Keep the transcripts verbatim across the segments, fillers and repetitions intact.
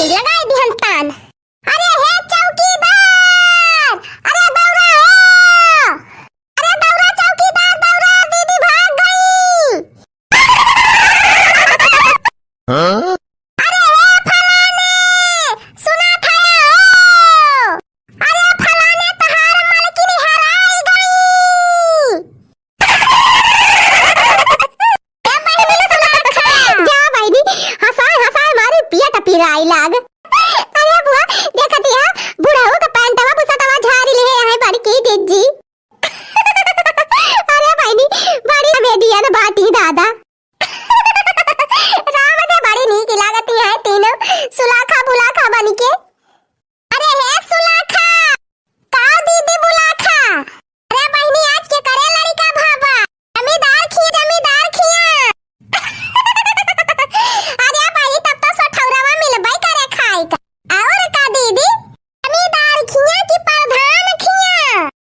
लगाई दिहन तान। अरे हे चौकीदार, अरे दौड़ा हो, अरे दौड़ा चौकीदार, दौड़ा, दीदी भाग गई। हाँ? अरे हे फलाने, सुना था हो? अरे फलाने, तहार मलकिन हेराई गई। ए बहिनी, सुना था। जा बहिनी, हंसाए हंसाए मारी पियट पिराई लाग। अरे बुआ, देखती है, बुढ़ऊ का पैंटवा बुसटवा झारी ले है बड़की दीदी। अरे बहिनी, बड़ी comedian बाटी दादा। राम दे, बड़ी नीक लागती है तीनों सुलाखा बुलाखा बन के। अरे हे सुलाखा, का दीदी बुलाखा? अरे बहिनी, आज के करे लड़िका भाबा? जमींदार खिया, जमींदार खिया। अरे बहिनी, तब तो सठौरवा मिलबे करे खाए का। और का दीदी? जमींदार खिया कि प्रधान खिया?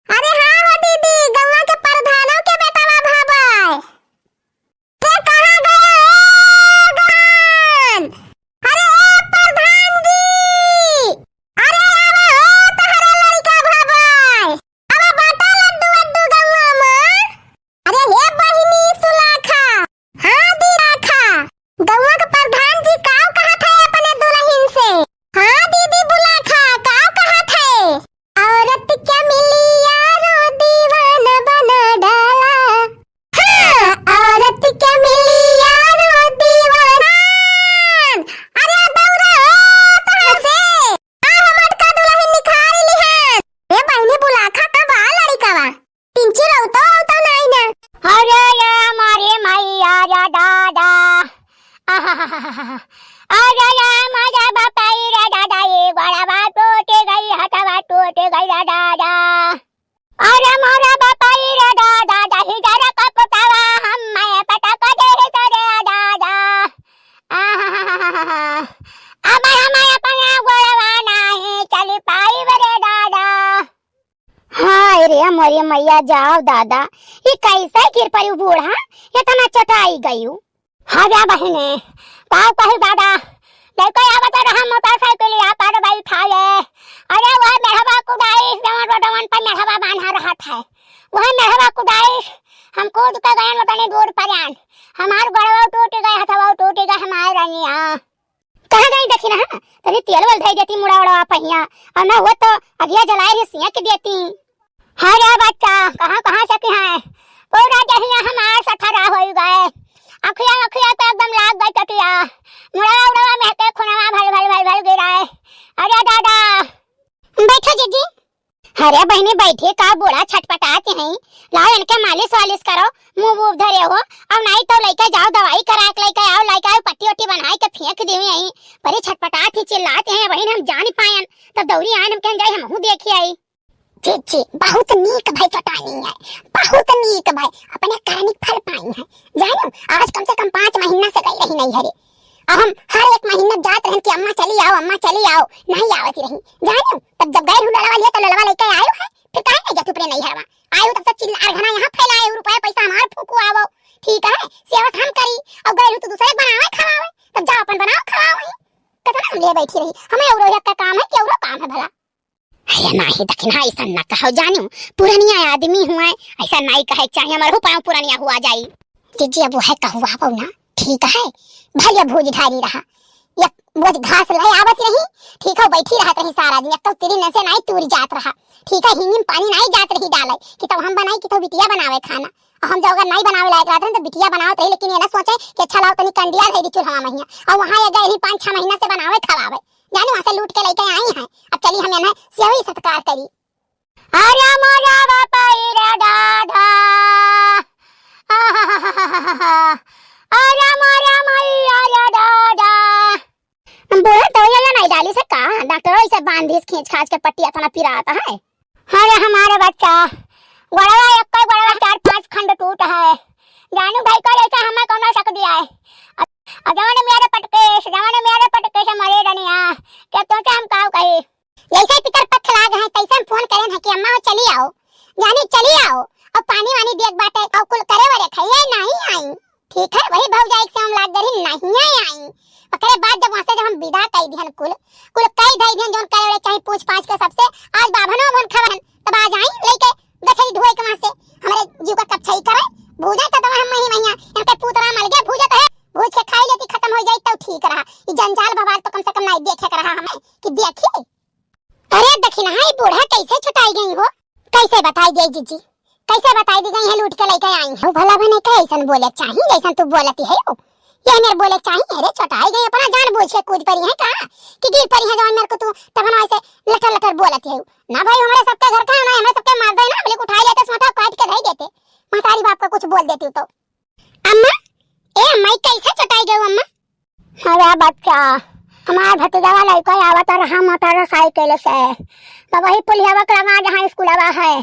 अरे हाँ हो दीदी, गौवा के प्रधानों के बेटवा भाबा। अरे कहाँ गया हो गौवान? अरे ए प्रधान जी, अरे आवा हो तहरे लड़िका भाबाए। अरे बाटा लड्डू वड्डू गौवा में। अरे हे बहिनी सुलाखा, हाँ दी लाखा, गौवा के प्रधान जी काव कहत है अपने दुलहिन से? हाँ दीदी बुलाखा, काव कहत है? औरत क्या मिली यारो दीवाना बना डाला। हाँ, औरत क्या मिली यारो दीवाना। अरे दौड़ा हो तहाँ से। आ हमर का दुलहिन निखार लिहन। ए बहिनी बुलाखा का बा लड़िकवा? तिनची रौतो औतो नाई ना। अरे ये मारे मैया रे दादा। आहाहाहा। अरे ये मारे बापाई रे दादा, ये गोड़वा टूट गई, हथवा टूट गई रे दादा। अरे मोरा बापाई रे दादा, दही जरा कपटावा हम मैं पटक दे तोरे दादा। आहाहाहा। अब हम अपना गोड़वा नाही चली पाई रे दादा। हाय रे मोरे मैया, जाओ दादा, ई कैसे गिर पड़ी बूढ़ा, इतना चटाई गयू। हाँ रे बहिने, का कही दादा, लइका आवत रहा मोटरसाइकिलिया पर बैठाए। अरे वह मेढ़वा कुदाइस, जवन रोडवन पर मेढ़वा बान्हा रहत है, वह मेढ़वा कुदाइस, हम कूद के गयन ओतने दूर पर आन, हमार गोड़वा टूट गए, हथवा टूट गए हमार रनिया। कहाँ गई देखी ना, तनी तेल वल धई देती मुड़ा उड़वा पहिया, और ना हो तो अगिया जलाए रही सिया के देती। अरे बच्चा, कहाँ, कहाँ से की हैं? पूरा देहिया हमार सथरा होई गए। अखिया, अखिया तो एकदम लाग गई चटिया। मुड़वा उड़वा में के खुनवा भल, भल, भल, भल गिराए। अरे दादा। बैठो जीजी। अरे बहिनी बैठी, का बूढ़ा छटपटात हैं? लाओ इनके मालिश वालिश करो, मुँह वूह धरे हो। और नहीं तो लइके जाओ दवाई करा के लइके आओ, लइके आओ पट्टी ओट्टी बनाए के फेंक देवे यहीं। बड़ी छटपटात ही चिल्लात हैं, बहिन हम जान पायन, तब दौड़ी आयन हम कहन जाए हमहू देखी आई। जीजी, बहुत नीक भाई चटानी है, बहुत नीक भाई, अपने करनी फल पाई है। जानो, आज कम से कम पाँच महीना से गई रही नहीं हरे। अब हम हर एक महीना जात रहन कि अम्मा चली आओ, अम्मा चली आओ, नहीं आवत रही। जानो, तब जब गए रहू ललवा लिए तो ललवा लेके आयो है, फिर काहे नहीं जाती अपने नैहरवा? आयो तब सब चिल्ला अरघना यहाँ फैलाए, रुपया पैसा हमार फूकू आवो, ठीक है, सेवा हम करी, और गए रहू तो दूसरे बनावे खवावे, तब जाओ अपन बनाओ खवाओ ही। कितना हम लिए बैठी रही, हमें औरो एक का काम है कि औरो काम है भला? अरे नाही दखिना, ऐसा ना कहो जानू, पुरनिया आदमी हुए, ऐसा नहीं कहे के चाहिए, हमार हो पाँव पुरनिया हुआ जाई। जीजी, अब वह कहुआ बहू ना, ठीक है, भले भूज ढारी रहा, एक बोझ घास लाई आवत रही, ठीक है, बैठी रहत रही सारा दिन, एक तो तेरी नसे नहीं तूर जात रहा, ठीक है, हिंगिन पानी नहीं जात रही डाले, कि तब हम बनाई, कि तब बिटिया बनावे खाना, और हम जब अगर नहीं बनावे लायक रहत रहे, तो बिटिया बनावत रही, लेकिन ये ना सोचे कि अच्छा लाओ तनी कंडिया धई दी चूल्हा महिया, और वहाँ ये गए रही पाँच छह महीना से बनावे खवावे, जाने वहाँ से लूट के लेके आई हैं। अब चली हम इन्हें सेवी सत्कार करी। अरे मोरा बापाई रे दादा, आहाहाहा। अरे मोरा मैया रे दादा। हम बूढ़ा दवाइया नहीं डाली से का? डॉक्टर ऐसे बांधिस खींच खाच के पट्टी इतना पिरात है। अरे हमारे बच्चा, गोड़वा एक गोड़वा चार पांच खंड टूट है। जानू भाई का ऐसा हमें कौन सक दिया है? अब जवान मेरे पटके से, जवान मेरे पटके से मरे रनिया, क्या तुमसे हम काव कही? जैसे पितर पक्ष लाग है, तैसे हम फोन करें हैं कि अम्मा हो चली आओ, जानी चली आओ, और पानी वानी देख बाटे, और कुल करे वरे खाइए नहीं आई। ठीक है, वही भौजाई के सेवा में लाग गई, नाहीं आई। ओकरे बाद जब वहाँ से जब हम विदा कई दिहन कुल, कुल कई धई दिहन, जौन करे चाही पूछ पाछ के सबसे, आज बाभन ओभन खवन, तब आज आई लेके गठरी ढोए के वहाँ से, हमरे जीव का कपछाई करे, भूजा तो दवा हम मही महिया, इनके पूतरा मल गया, भूजा तो है, भूज के खाई लेती, खत्म हो जाई, तब ठीक रहा। ई जंजाल बवाल तो कम से कम नाहीं देखे के रहा हमें, कि देखी। अरे दखिनहा, ई बूढ़ा कैसे चोटाई गई हो? कैसे बताई दे जीजी, कैसे बताई दी गई है, लूट के लेके आई है। भला बने के ऐसन बोले चाही जैसन तू बोलती है हो। ये मेरे बोले चाही, अरे चोटाई गई, अपना जान बूझ के कूद पड़ी है का, कि गिर पड़ी है जौन मेरे को तू तबन ऐसे लटर लटर बोलती है। ना भाई, हमारे सबके घर का है ना, हमारे सबके मार दे ना, बोले उठाई लेते, सोटा काट के धई देते, महतारी बाप का कुछ बोल देती तो। अम्मा, ए अम्मा, ई कैसे चोटाई गई अम्मा? अरे बच्चा, हमार भतीजवा लइका आवत रहा मोटरसाइकिल से, तो वही पुलियावा के लगा जहाँ स्कूलवा है,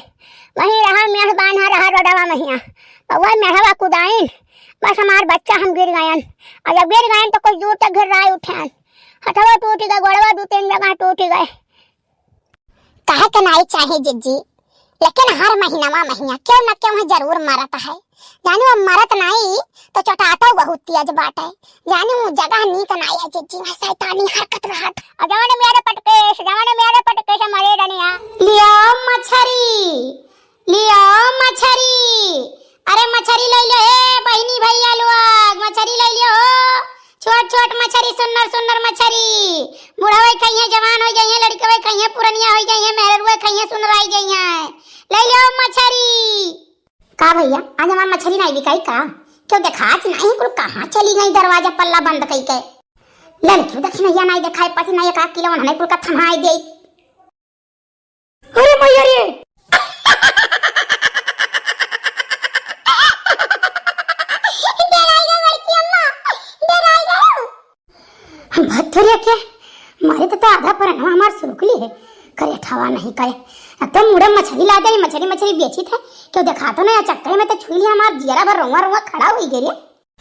वही रहा मेढ़ बान्हा रहा रोडवा महिया, तो वही मेढ़वा कुदाइन, बस हमार बच्चा हम गिर गयन, और जब गिर गयन तो कुछ दूर तक घिर्राए उठेन, हथवा टूट गए, गोड़वा दू तीन जगह टूट गए। काहे के नाई चाही जिज्जी, लेकिन हर महीनवा महीना केहू न केहू जरूर मरत है। जानी वो मरत नाई तो चोटातो बहुत तेज बाटे। जानी वो जगह नीक नाई है जिज्जी, वहाँ शैतानी हरकत रहत। और जवन मेरे पटके से, जवन मेरे पटके से मरे रनिया। लियो मछरी, लियो मछरी, अरे मछरी ले लियो, ए बहिनी भैया लोग, मछरी ले लियो हो। छोट छोट मछरी, सुन्नर सुन्नर मछरी। बुढ़वे खइहें, जवान होइ जइहें, लड़िकवे खइहें, पुरनिया होइ जइहें, मेहररुए खइहें, सुनराई जइहें। ले लियो मछरी। का भैया, आज हमार मछरी नाई बिकाई का? क्यों देखात नाई, कुल कहाँ चली गई दरवाजा पल्ला बंद कई के? लड़की दखिनहिया नाई देखाई पाती, नाई एक आध किलो उन्हने कुल का थमाई देई। अरे मैया रे! डराई गई बड़की अम्मा, डराई गई। भतुरिया के मारे तो, तो आधा परनवा हमार सुरुकली है, करे ठवा नहीं करे। अब तो मुड़ा मछली ला दे, मछली, मछली बेची थे, क्यों देखा तो ना, चक्कर में तो छुई लिया हमार जियरा भर रोवा रोवा खड़ा हुई गई रे।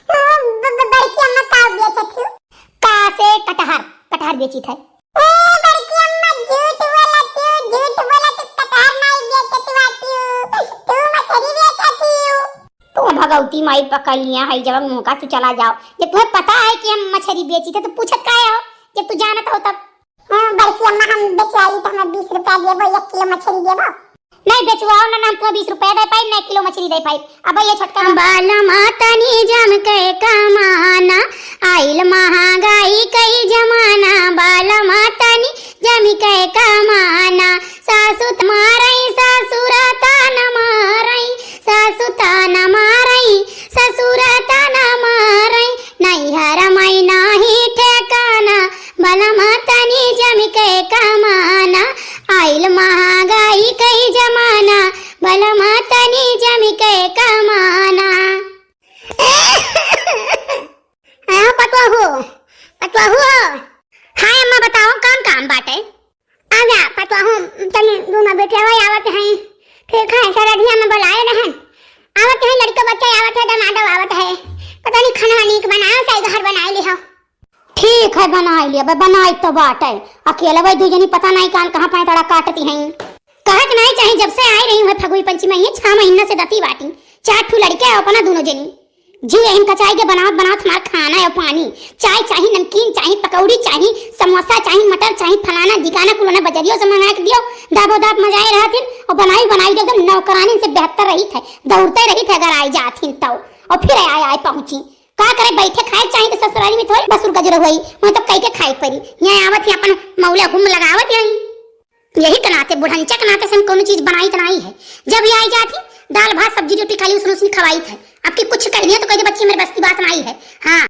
तो ब-, ब-, बड़की अम्मा का बेचत हूँ? का से कटहर, कटहर बेचित है। ए बड़की अम्मा, झूठ बोलत हूँ, झूठ बोलत हूँ, कटहर नाई बेचत बाटी हूँ, तू मछरी बेचत हूँ। तो भगवती माई पकड़ लिया है, जब मुँह का तू चला जाओ। जब तुम्हें पता है कि हम मछरी बेचित है तो पूछत काहे हो, जब तू जानत हो तब। हाँ, बड़की अम्मा, हम बेचारी तो हमें बीस रुपया देबो, एक किलो मछली देबो। नहीं बेचवाओ ना, ना हम तुम्हें बीस रुपया दे पाइब, ना एक किलो मछली दे पाइब। अब ये छोटका बालमा तनी जम के कमाना, आइल महंगाई कई जमाना। बालमा तनी जम के कमाना, सासु त मारई, ससुर तान मारई, सासु तान मारई, ससुर तान मारई, नैहर मा नाही ठेकाना। बलमा तनी जम के कमाना, आइल महंगाई कई जमाना। बलमा तनी जम के कमाना। हाँ पतोहू, पतोहू। हाँ अम्मा बताओ, कौन काम बाटे? आ जा पतोहू, तनी दूनो बेटवा आवत हैं। ठीक है, सरधिया में बुलाए रहन। आवत हैं, लड़का बच्चा आवत है, दामादो आवत है। तो तनी खाना नीक बनाओ, चाहे घर बनाए लिहो। ठीक है, बनाई लिया, बे, बनाई तो बाटे। अकेले वही दू जनी पता नहीं कान कहाँ पाए तड़ा काटती हैं। कहत नहीं चाही, जब से आई रही हूँ फगुई पंचमी, ये छह महीना से दती बाटी। चार ठू लड़के हैं अपना दोनों जनी। जीव यही कचाई के बनावत बनावत हमार खाना है पानी। चाय चाही, नमकीन चाही, पकौड़ी चाही, समोसा चाही, मटर चाही, फलाना ढिकाना कुल उन्हें बजरियो से मंगा के दियो। दाबो दाब मजाए रहत हिन और बनाई बनाई के एकदम नौकरानी से बेहतर रही थे, दौड़ते रही थे अगर आई जात हिन तो। और फिर आए आए पहुँची। का करे, बैठे खाए चाही तो ससुरारी में थोड़ी बसुर गजर हुई, वहीं तो कई के खाए परी। यहाँ आवत ही अपन मौले हुम लगावत ही। यही के नाते, बुढ़ंचा के नाते से हम कौनो चीज बनाई तो नाई है। जब भी आई जात ही, दाल भात सब्जी रोटी खाली उसने उसने खवाई थे। अब की कुछ कहनी है तो कह दे, बच्ची मेरे बस की बात नाई है। हाँ।